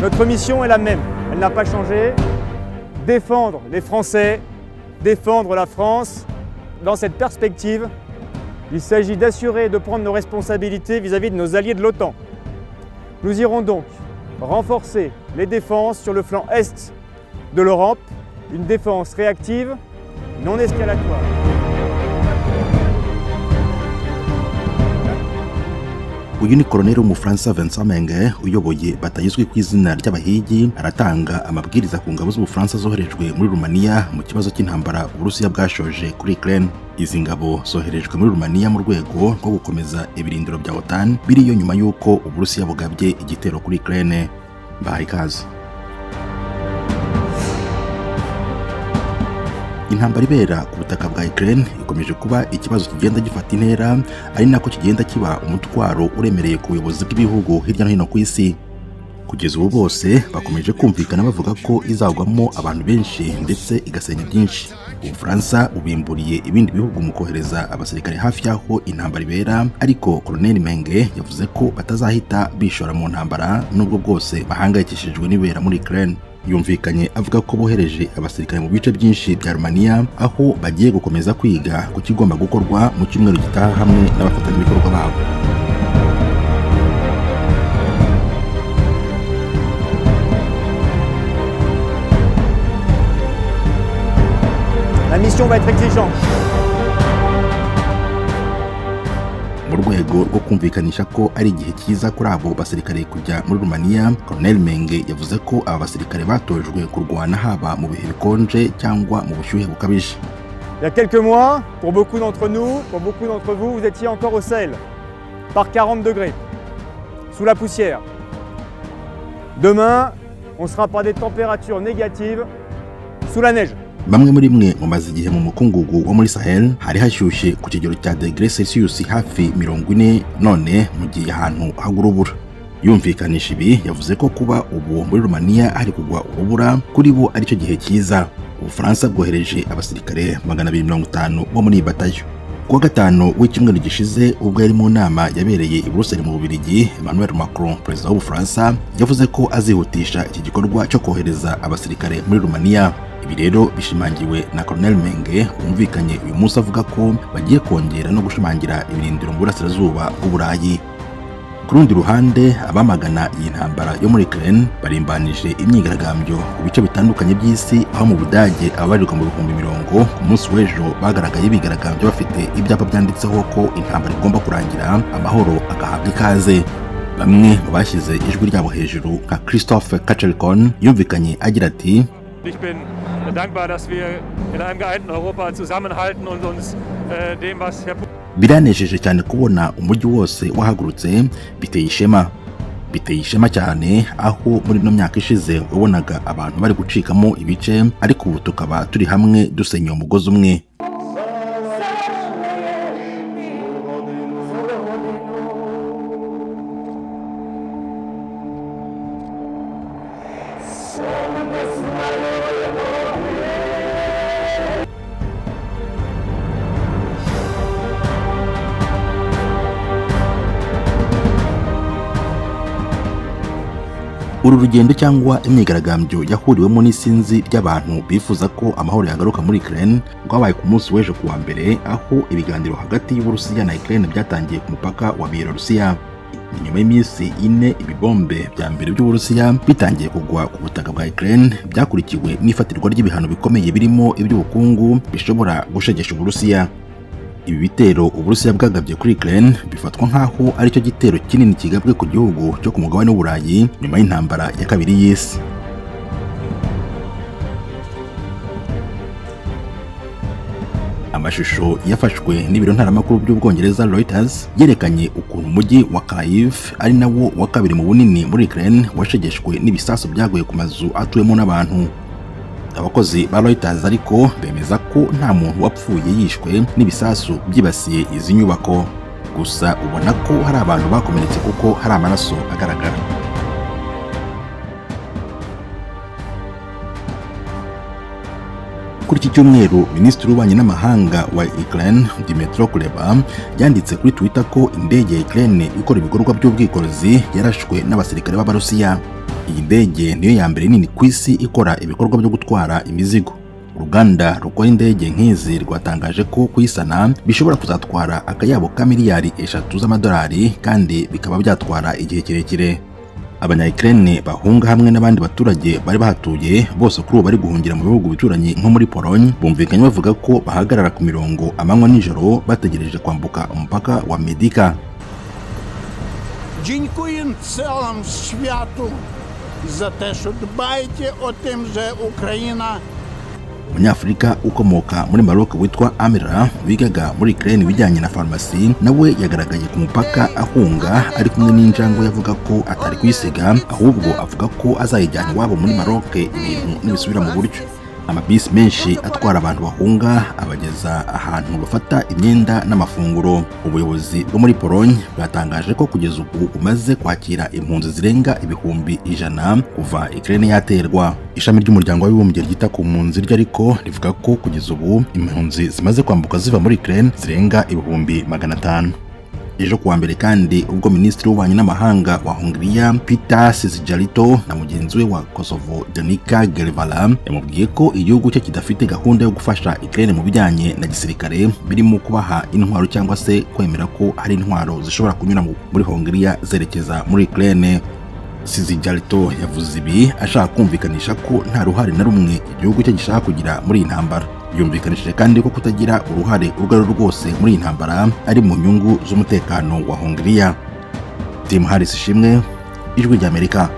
Notre mission est la même, elle n'a pas changé. Défendre les Français, défendre la France. Dans cette perspective, il s'agit d'assurer et de prendre nos responsabilités vis-à-vis de nos alliés de l'OTAN. Nous irons donc renforcer les défenses sur le flanc est de l'Europe, une défense réactive, non escalatoire. Uyu ni koloneli w'Umufaransa Vincent Menge uyoboye batayo izwi ku izina ry'Abahigi, aratanga amabwiriza ku ngabo z'Ubufaransa zoherejwe muri Rumaniya mu kibazo cy'intambara Uburusiya bwashoje kuri Ukraine. Izi ngabo zoherejwe muri Rumaniya mu rwego rwo gukomeza ibirindiro bya OTAN biriyo nyuma y'uko Uburusiya bugabye igitero kuri Ukraine. Mbahaye ikaze. Intambara ibera ku butaka bwa Ukraine ikomeje kuba ikibazo kigenda gifata intera, ari nako kigenda kiba umutwaro uremereye ku buyobozi bw'ibihugu hirya no hino ku isi. Kugeza ubu bose bakomeje kumvikana bavuga ko izagwamo abantu benshi ndetse igasenya byinshi. Ubufaransa bubimburiye ibindi bihugu mu kohereza abasirikare hafi y'aho intambara ibera, ariko Colonel Menge yavuze ko batazahita bishora mu ntambara nubwo bwose bahangayikishijwe n'ibibera muri Ukraine. Yumvikanye avuga ko bohereje abasirikare mu bice byinshi bya Rumaniya, aho bagiye gukomeza kwiga ku kigomba gukorwa mu cyumweru gitaha hamwe n'abafatanyabikorwa babo. La mission va être exigeante. Mu rwego rwo kumvikanisha ko ari igihe cyiza kuri abo basirikare kujya muri Rumaniya, Colonel Menge yavuze ko aba basirikare batojwe kurwana haba mu bihe bikonje cyangwa mu bushyuhe bukabije. Il y a quelques mois, pour beaucoup d'entre nous, pour beaucoup d'entre vous, vous étiez encore au Sahel, par 40 degrés, sous la poussière. Demain, on sera par des températures négatives, sous la neige. Bamwe muri mwe mumaze igihe mu mukungugu wo muri Sahel, hari hashyushye ku kigero cya degré Celsius hafi 40, none mugiye ahantu hagwa urubura. Yumvikanisha ibi, yavuze ko kuba ubu muri Rumaniya hari kugwa urubura kuri bo aricyo gihe cyiza. Ubufaransa bwohereje abasirikare 250 bo muri iyi batayo. Ku wa gatanu w'icyumweru gishize, ubwo yari mu nama yabereye i Buruseli mu Bubiligi, Emmanuel Macron, perezida w'Ubufaransa, yavuze ko azihutisha iki gikorwa cyo kohereza abasirikare muri Rumaniya. Ibi rero bishimangiwe na Colonel Menge wumvikanye uyu munsi avuga ko bagiye kongera no gushimangira ibirindiro mu burasirazuba bw'Uburayi. Ku rundi ruhande, abamagana iyi ntambara yo muri Ukraine barimbanije imyigaragambyo ku bice bitandukanye by'isi, aho mu Budage ababarirwa mu bihumbi mirongo ku munsi w'ejo bagaragaye bigaragambya bafite ibyapa byanditseho ko intambara igomba kurangira, amahoro agahabwa ikaze. Bamwe mu bashyize ijwi ryabo hejuru nka Christophe Cachercon yumvikanye agira ati: Ich bin dankbar, dass wir in einem geeinten Europa zusammenhalten und uns dem, was Herr Biranejeje cyane kubona umujyi wose wahagurutse. Biteye ishema, biteye ishema cyane, aho muri ino myaka ishize wabonaga abantu bari gucikamo ibice, ariko ubu tukaba turi hamwe dusenya umugozi umwe. Uru rugendo cyangwa imyigaragambyo yahuriwemo n'isinzi ry'abantu bifuza ko amahoro yagaruka muri Ukraine rwabaye ku munsi w'ejo kuwa mbere, aho ibiganiro hagati y'Uburusiya na Ukraine byatangiye ku mupaka wa Bielorusiya. Ni nyuma y'iminsi 4 ibibombe bya mbere by'Uburusiya bitangiye kugwa ku butaka bwa Ukraine, byakurikiwe n'ifatirwa ry'ibihano bikomeye birimo iby'ubukungu bishobora gushegesha Uburusiya. Ibi bitero Uburusiya bwagabye kuri Ukraine bifatwa nk'aho aricyo gitero kinini kigabwe ku gihugu cyo ku mugabane w'Uburayi nyuma y'intambara ya kabiri y'isi. Amashusho yafashwe n'ibiro ntaramakuru by'Ubwongereza Reuters yerekanye ukuntu umujyi wa Kyiv, ari nawo wa kabiri mu bunini muri Ukraine, washegeshwe n'ibisasu byaguye ku mazu atuwemo n'abantu. Abakozi ba Reuters ariko bemeza ko nta muntu wapfuye yishwe n'ibisasu byibasiye izi nyubako, gusa ubona ko hari abantu bakomeretse kuko hari amaraso agaragara. Kuri iki cyumweru, minisitiri w'ububanyi n'amahanga wa Ukraine Dmytro Kuleba yanditse kuri Twitter ko indege ya Ukraine ikora ibikorwa by'ubwikorezi yarashwe n'abasirikare b'Abarusiya. Iyi ndege niyo ya mbere nini ku isi ikora ibikorwa byo gutwara imizigo. Uruganda rukora indege nk'izi rwatangaje ko kuyisana bishobora kuzatwara akayabo ka miliyari 3 z'amadolari, kandi bikaba byatwara igihe kirekire. Abanya-Ukraine bahunga hamwe n'abandi baturage bari bahatuye bose kuri ubu bari guhungira mu bihugu bituranye nko muri Pologne, bumvikanye bavuga ko bahagarara ku mirongo amanywa nijoro bategereje kwambuka umupaka wa Medyka. Dziękuję całemu światu za те, що дбаєте о тим, що Україна Umunyafurika ukomoka muri Maroc witwa Amira wigaga muri Ukraine ibijyanye na farumasi nawe yagaragaye ku mupaka ahunga ari kumwe n'injangwe. Yavuga ko atari kuyisiga, ahubwo avuga ko azayijyana iwabo muri Maroc ibintu nibisubira mu buryo. Amabisi menshi atwara abantu bahunga abageza ahantu bafata imyenda n'amafunguro. Ubuyobozi bwo muri Pologne bwatangaje ko kugeza ubu bumaze kwakira impunzi zirenga 100,000 kuva Ukraine yaterwa. Ishami ry'Umuryango w'Abibumbye ryita ku mpunzi ryo ariko rivuga ko kugeza ubu impunzi zimaze kwambuka ziva muri Ukraine zirenga 500,000. Ejo kuwa mbere kandi, ubwo minisitiri w'ububanyi n'amahanga wa Hongiriya Peter Szijjarto na mugenzi we wa Kosovo Donika Gërvalla yamubwiye ko igihugu cye kidafite gahunda yo gufasha Ukraine mu bijyanye na gisirikare, birimo kubaha intwaro cyangwa se kwemera ko hari intwaro zishobora kunyura muri Hongiriya zerekeza muri Ukraine. Szijjarto yavuze ibi ashaka kumvikanisha ko nta ruhare na rumwe igihugu cye gishaka kugira muri iyi ntambara. Yumvikanishije kandi ko kutagira uruhare urwo ari rwo rwose muri iyi ntambara ari mu nyungu z'umutekano wa Hongiriya. Tim Harris Ishimwe, Ijwi ry'Amerika.